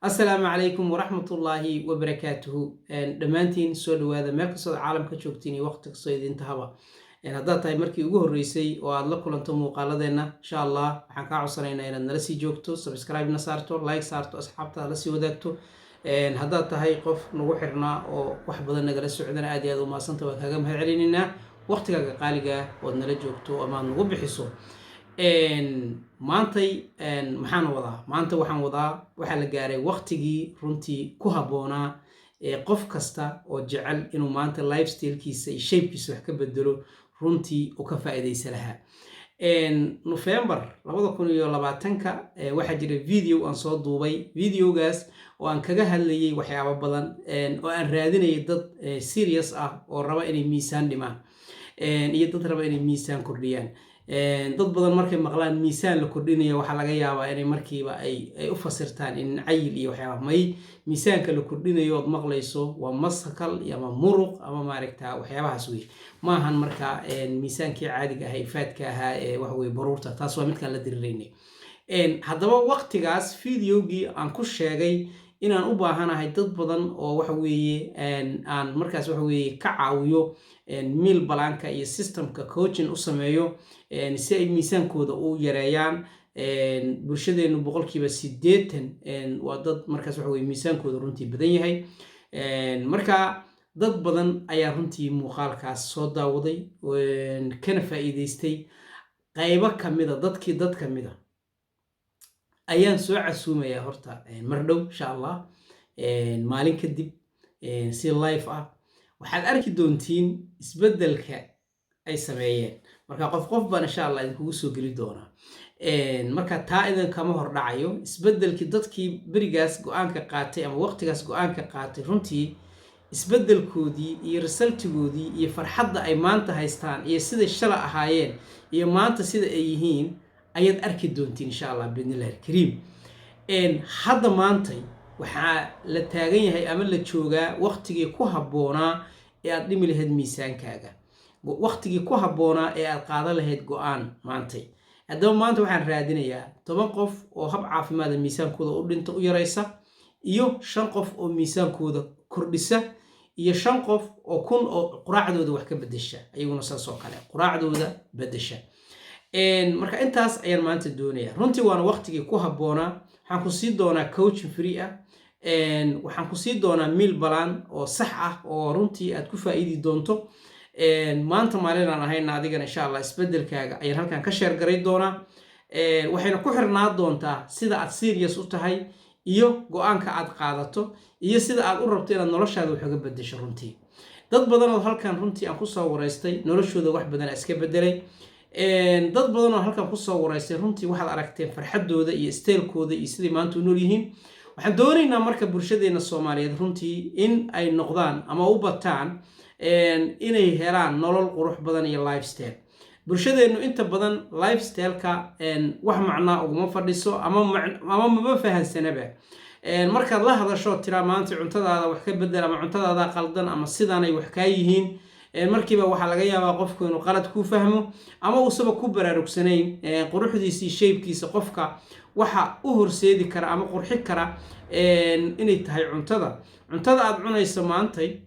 Asalaamu calaykum waraxmatullaahi wabarakaatuhu. Dhammaantiin soo dhawaada meel kastood caalamka joogtiin iyo waqti kastoo idin tahaba. Haddaad tahay markii ugu horreysay oo aad la kulanto muuqaaladeenna, insha Allah waxaan kaa codsanaynaa inaad nala sii joogto, subscribe-na saarto, like saarto, asxaabtaada la sii wadaagto. Haddaad tahay qof nagu xirnaa oo wax badan nagala socdana, aad iyo aad u mahadsanta, waan kaaga mahad celinaynaa waqtigaaga qaaligaa ood nala joogto ama aad nagu bixiso. Maantay maxaan wadaa? Maanta waxaan wadaa, waxaa la gaaray waqtigii runtii ku habboonaa ee qof kasta oo jecel inuu maanta lifestylekiisa iyo shapekiisa wax ka bedelo runtii uu ka faa'iidaysa lahaa. November 2020-ka waxaa jira video aan soo duubay, videogaas oo aan kaga hadlayay waxyaabo badan oo aan raadinayay dad serious ah oo raba inay miisaan dhimaan iyo dad raba inay miisaan kordhiyaan. Dad badan markay maqlaan miisaan la kordhinayo, waxaa laga yaabaa inay markiiba ay u fasirtaan in cayil iyo waxyaaba. May, miisaanka la kordhinayo ood maqlayso waa muscle ama muruq ama maaragta waxyaabahaas wey. Maahan marka miisaankii caadiga ahaa ee fatka ahaa ee waxa weye baruurta, taas waa midkaan la diriraynay. Haddaba waqtigaas videogii aan ku sheegay inaan u baahanahay dad badan oo waxa weeye aan markaas waxa weeye ka caawiyo meal planka iyo systemka, coaching u sameeyo si ay miisaankooda u yareeyaan. Bulshadeenu 80% waa dad markaas waxa weye miisaankooda runtii badan yahay. Marka dad badan ayaa runtii muuqaalkaas soo daawaday kana faa'iidaystay. Qaybo kamida dadkii, dad kamida ayaan soo casuumayaa horta mar dhow, insha Allah, maalin kadib, si live ah. Waxaad arki doontiin isbeddelka ay sameeyeen. Marka qof qof baan insha Allah idinkugu soo geli doonaa. Marka taa idin kama hor dhacayo. Isbeddelkii dadkii berigaas go-aanka qaatay ama waqtigaas go-aanka qaatay, runtii isbeddelkoodii iyo resultigoodii iyo farxadda ay maanta haystaan iyo siday shala ahaayeen iyo maanta sida ay yihiin ayaad arki doontiin, insha Allah, biidnillahi alkariim. Hadda maantay waxaa la taagan yahay ama la joogaa waqtigii ku habboonaa ee aad dhimi lahayd miisaankaaga, waqtigii ku habboonaa ee aad qaadan lahayd go-aan maantay. Haddaba maanta waxaan raadinayaa 10 qof oo hab caafimaada miisaankooda u dhinta, u yaraysa, iyo 5 qof oo miisaankooda kordhisa, iyo 5 qof oo 1000 oo quraacdooda wax ka bedesha, ayaguna saas oo kale quraacdooda bedesha. Marka intaas ayaan maanta doonaya. Runtii waana waqtigii ku habboonaa. Waxaan ku sii doonaa coaching free ah, waxaan ku sii doonaa meal plan oo sax ah oo runtii aad ku faa'iidi doonto. Maanta maalinaan ahayna adigana, insha Allah, isbeddelkaaga ayaan halkan ka share garay doonaa. Waxayna ku xirnaa doontaa sida aad serious u tahay iyo go-aanka aad qaadato iyo sida aad u rabto inaad noloshaada wax uga bedesho. Runtii dad badan oo halkan runtii aan kusoo waraystay noloshooda wax badan iska bedelay. Dad badan oo halkan kusoo waraystay runtii waxaad aragteen farxadooda iyo stylekooda iyo siday maanta u nool yihiin. Waxaan doonaynaa marka bulshadeena Soomaaliyeed runtii in ay noqdaan ama u bataan inay helaan nolol qurux badan iyo lifestyle. Bulshadeennu inta badan lifestyleka wax macnaa uguma fadhiso ama mama fahansanaba. Markaad la hadasho, tiraa maanta cuntadaada wax ka bedel ama cuntadaada qaldan ama sidaanay wax kaa yihiin, markiiba waxaa laga yaabaa qofku inuu qalad ku fahmo ama uusaba ku baraarugsanayn quruxdiisii, shapekiisa. Qofka waxa u horseedi kara ama qurxi kara inay tahay cuntada. Cuntada aad cunayso maantay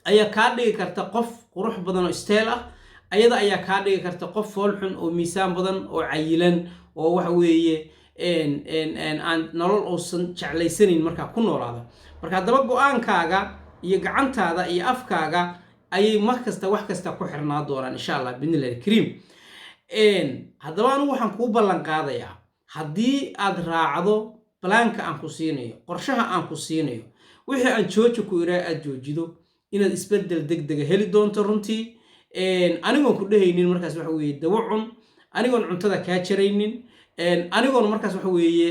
ayaa kaa dhigi karta qof qurux badan oo style ah, ayada ayaa kaa dhigi karta qof foolxun oo miisaan badan oo cayilan oo waxa weeye aan nolol uusan jeclaysanayn markaa ku noolaada. Marka haddaba go-aankaaga iyo gacantaada iyo afkaaga ayay mar kasta wax kasta ku xirnaa doonaan, insha Allah, biidnillahi alkariim. Haddaba anigu waxaan kuu ballan qaadayaa, haddii aad raacdo planka aan ku siinayo, qorshaha aan ku siinayo, wixii aan jooji ku iraa aad joojido, inaad isbeddel deg dega heli doonto. Runtii anigoon ku dhehaynin markaas waxa weeye dawo cun, anigoon cuntada kaa jaraynin, anigoon markaas waxa weeye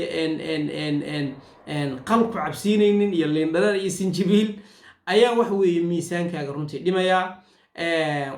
qal ku cabsiinaynin iyo liindhanaan iyo sinjibiil, ayaan waxa weeye miisaankaaga runtii dhimayaa,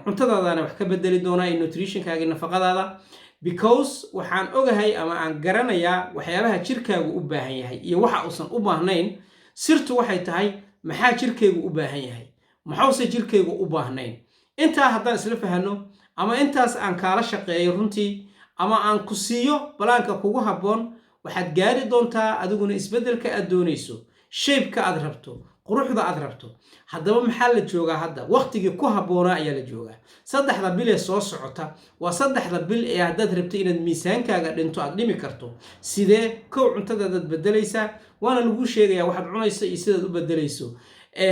cuntadaadana wax ka bedeli doonaa iyo nutritionkaaga iyo nafaqadaada, because waxaan ogahay ama aan garanayaa waxyaabaha jirkaagu u baahan yahay iyo waxa uusan u baahnayn. Sirtu waxay tahay: maxaa jirkaygu u baahan yahay, maxuuse jirkaygu u baahnayn? Intaa haddaan isla fahano ama intaas aan kaala shaqeeyo runtii ama aan ku siiyo planka kugu habboon, waxaad heli doontaa isbeddel deg dega. Waxaad gaari doontaa adiguna isbeddelka aad doonayso, shape-ka aad rabto, quruxda aad rabto. Haddaba maxaa la joogaa hadda? Waqtigii ku habboonaa ayaa la joogaa. 3-da bil ee soo socota waa 3-da bil ee haddaad rabto inaad miisaankaaga dhinto aad dhimi karto. Sidee? Kow, cuntadaadaad bedelaysaa, waana laguu sheegayaa waxaad cunayso iyo sidaad u bedelayso,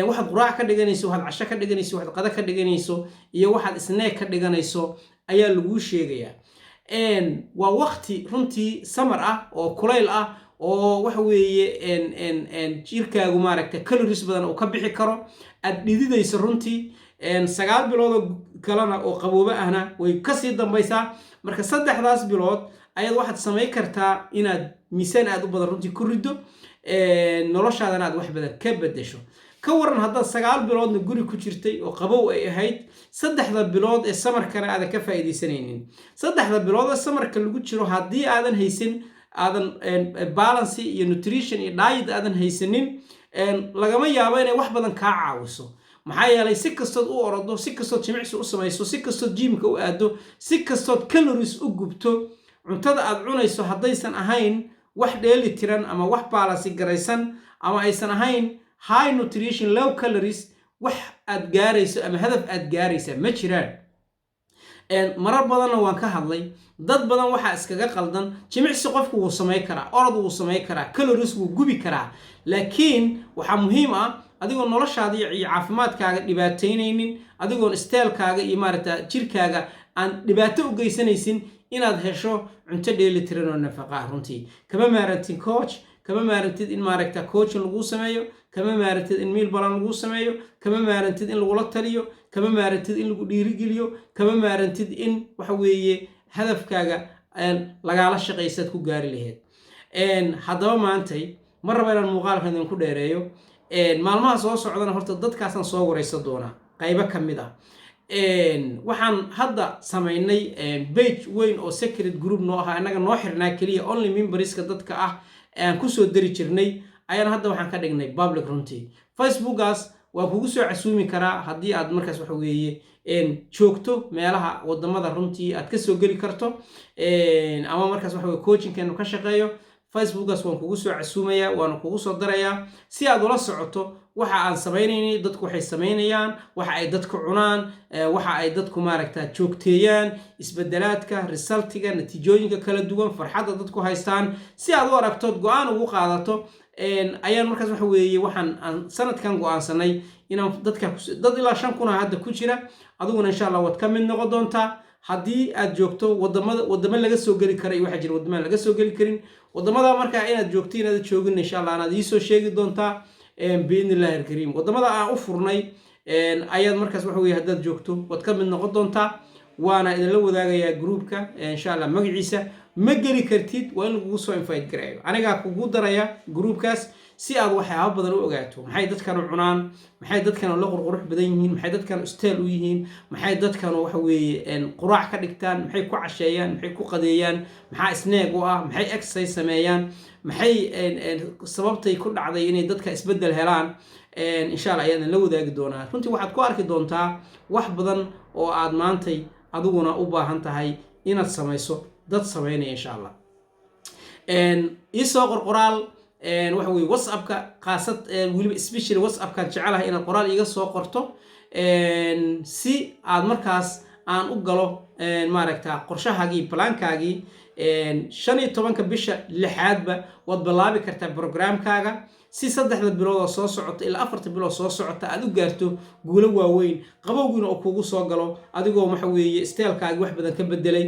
waxaad quraac ka dhiganayso, waxaad casho ka dhiganayso, waxaad qado ka dhiganayso iyo waxaad snack ka dhiganayso ayaa laguu sheegayaa. Waa waqti runtii summer ah oo kulayl ah oo waxa weeye jirkaagu maaragta calories badan uu ka bixi karo, aad dhididayso runtii. 9 biloodoo kalena oo qaboobo ahna way kasii dambaysaa. Marka 3-daas bilood ayaad waxaad samayn kartaa inaad miisaan aad u badan runtii ku riddo, noloshaadana aad wax badan ka bedesho. Ka waran haddaad 9 biloodna guri ku jirtay oo qabow ay ahayd, 3-da bilood ee summer-kana aadan ka faa'iidaysanaynin? 3-da bilood ee summer-ka lagu jiro, haddii aadan haysan, aadan balance iyo nutrition iyo diet aadan haysanin, lagama yaabo inay wax badan kaa caawiso. Maxaa yeelay, si kastood u orodo, si kastood jimicsi u samayso, si kastood gym-ka u aado, si kastood calories u gubto, cuntada aad cunayso haddaysan ahayn wax dheeli tiran ama wax balance garaysan ama aysan ahayn high nutrition, low calories, wax aad gaarayso ama hadaf aad gaaraysa ma jiraan. Marar badanna waan ka hadlay. Dad badan waxaa iskaga qaldan: jimicsi qofku wuu samayn karaa, orod wuu samayn karaa, calories wuu gubi karaa, laakiin waxaa muhiim ah adigoo noloshaada iyo caafimaadkaaga dhibaataynaynin, adigoon style-kaaga iyo maaragta jirkaaga aan dhibaato u geysanaysin, inaad hesho cunto dheeli tiran oo nafaqa ah. Runtii kama maarantid coach, kama maarantid in maaragta coaching laguu sameeyo, kama maarantid in meal plan laguu sameeyo, kama maarantid in lagula taliyo, kama maarantid in lagu dhiirigeliyo, kama maarantid in waxa weeye hadafkaaga lagaala shaqaysaad ku gaari lahayd. Haddaba maantay ma raba inaan muuqaalkan idinku dheereeyo. Maalmaha soo socdana horta dadkaasaan soo waraysan doonaa qaybo ka mid ah. Waxaan hadda samaynay page weyn oo secret group noo ahaa, innaga noo xirnaa keliya, only members-ka dadka ah aan kusoo dari jirnay, ayaan hadda waxaan ka dhignay public. Runtii Facebookaas waan kugu soo casuumi karaa haddii aad markaas waxa weeye joogto meelaha wadamada runtii aad kasoo geli karto ama markaas waxa weye coaching-keenu ka shaqeeyo. Facebookaas waan kugu soo casuumayaa, waana kugu soo darayaa si aad ula socoto waxa aan samaynaynay, dadku waxay samaynayaan, waxa ay dadku cunaan, waxa ay dadku maaragta joogteeyaan, isbedelaadka, result-iga, natiijooyinka kala duwan, farxadda dadku haystaan, si aad u aragtood go-aan ugu qaadato. Ayaan markaas waxa weeye waxaan aan sanadkan go-aansanay inaan dadka, dad ilaa 5000 hadda ku jira, adiguna insha Allah waad ka mid noqon doontaa haddii aad joogto wadamada, wadamo laga soo geli kara iyo waxaa jira wadamada laga soo geli karin. Wadamada markaa inaad joogto, inaad joogin, insha Allah anaad iisoo sheegi doontaa biidni illahi alkariim. Wadamada aan u furnay ayaad markaas waxa weye haddaad joogto waad ka mid noqon doontaa, waana idinla wadaagayaa group-ka insha Allah. Magaciisa ma geli kartid, waa in lagugu soo invite gareeyo. Anigaa kugu daraya group-kaas si aad waxyaaba badan u ogaato: maxay dadkanu cunaan, maxay dadkanu la qurqurux badan yihiin, maxay dadkanu style u yihiin, maxay dadkanu waxa weeye quraac ka dhigtaan, maxay ku casheeyaan, maxay ku qadeeyaan, maxaa snack u ah, maxay exercise sameeyaan, maxay sababtay ku dhacday inay dadka isbeddel helaan. Insha Allah ayaan la wadaagi doonaa. Runtii waxaad ku arki doontaa wax badan oo aad maantay adiguna u baahan tahay inaad samayso, dad samaynaya insha Allah. Iisoo qor qoraal waxa weye WhatsAppka qaasad, weliba specially WhatsAppkaan jecelahay inaad qoraal iiga soo qorto si aad markaas aan u galo maaragta qorshahaagii, plan-kaagii. 15-ka bisha lixaadba waad bilaabi kartaa program-kaaga si 3-da bilood oo soo socota ilaa 4-ta bilood soo socota aad u gaarto guulo waaweyn, qabowgiina oo kugu soo galo adigoo waxa weeye style-kaagi wax badan ka bedelay,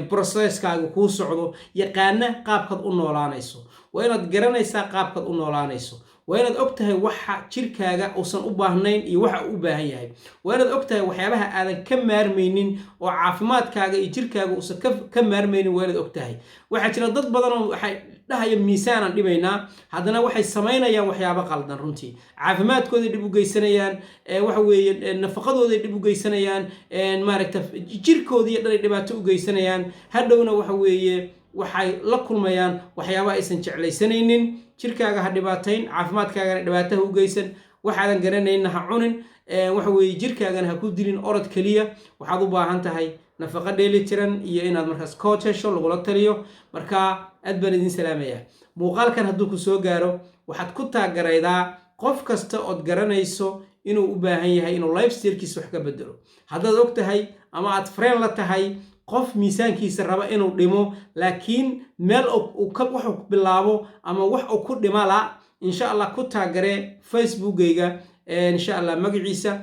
process-kaagi kuu socdo, yaqaana qaabkaad u noolaanayso. Waa inaad garanaysaa qaabkaad u noolaanayso. Waa inaad og tahay waxa jirkaaga uusan u baahnayn iyo waxa uu u baahan yahay. Waa inaad og tahay waxyaabaha aadan ka maarmaynin oo caafimaadkaaga iyo jirkaaga uusan ka maarmaynin. Waa inaad og tahay. Waxaa jira dad badan oo waxay dhahaya miisaanaan dhimaynaa, haddana waxay samaynayaan waxyaabo qaldan. Runtii caafimaadkooday dhib u geysanayaan, waxa weeye nafaqadooday dhib u geysanayaan, maaragta jirkoodii dhan ay dhibaato u geysanayaan. Hadhowna waxa weeye waxay la kulmayaan waxyaaba aysan jeclaysanaynin. Jirkaaga ha dhibaatayn, caafimaadkaagana dhibaataha u geysan. Waxaadan garanayna ha cunin, waxa weeye jirkaagana ha ku dilin orod keliya. Waxaad u baahan tahay Nafaqo dheelitiran iyo inaad markaas coach hesho lagula taliyo. Marka aad baan idin salaamayaa. Muuqaalkan hadduu ku soo gaaro, waxaad ku taageeraydaa qof kasta ood garanayso inuu u baahan yahay inuu lifestylekiisa wax ka bedelo. Haddaad og tahay ama aad friend la tahay qof miisaankiisa raba inuu dhimo, laakiin meel waxuu bilaabo ama wax uu ku dhima la, insha Allah ku taageeree Facebookgayga, insha Allah magaciisa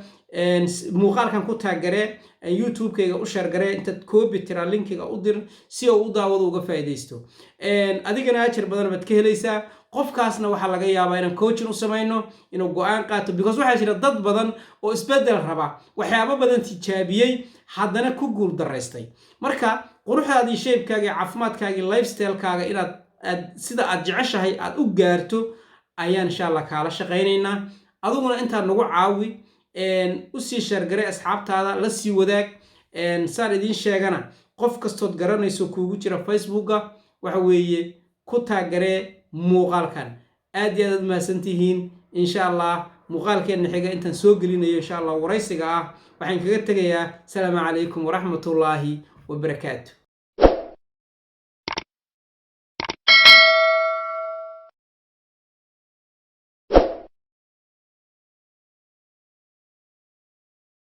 muuqaalkan ku taageeree, YouTube-kayga u share garee, intaad copy tiraa linkiga u dir si uu u daawado, uga faa'iidaysto. Adigana ajar badan baad ka helaysaa. Qofkaasna waxaa laga yaabaa inaan coaching u samayno, inuu go-aan qaato, because waxaa jira dad badan oo isbeddel raba, waxyaabo badan tijaabiyey, haddana ku guul daraystay. Marka quruxdaadii, shapekaaga, caafimaadkaagii, lifestylekaaga inaad aad sida aad jeceshahay aad u gaarto ayaan insha Allah kaala shaqaynaynaa. Adiguna intaad nagu caawi, usii share garay asxaabtaada, la sii wadaag. Saan idiin sheegana, qof kastood garanayso kuugu jira Facebooka, waxa weeye ku taagaree muuqaalkan. Aad iyo aad aad mahadsantihiin. Insha Allah muuqaalkeenna xiga intaan soo gelinayo, insha Allah, waraysiga ah, waxaan kaga tegayaa: asalaamu calaykum waraxmatullaahi wabarakaatu.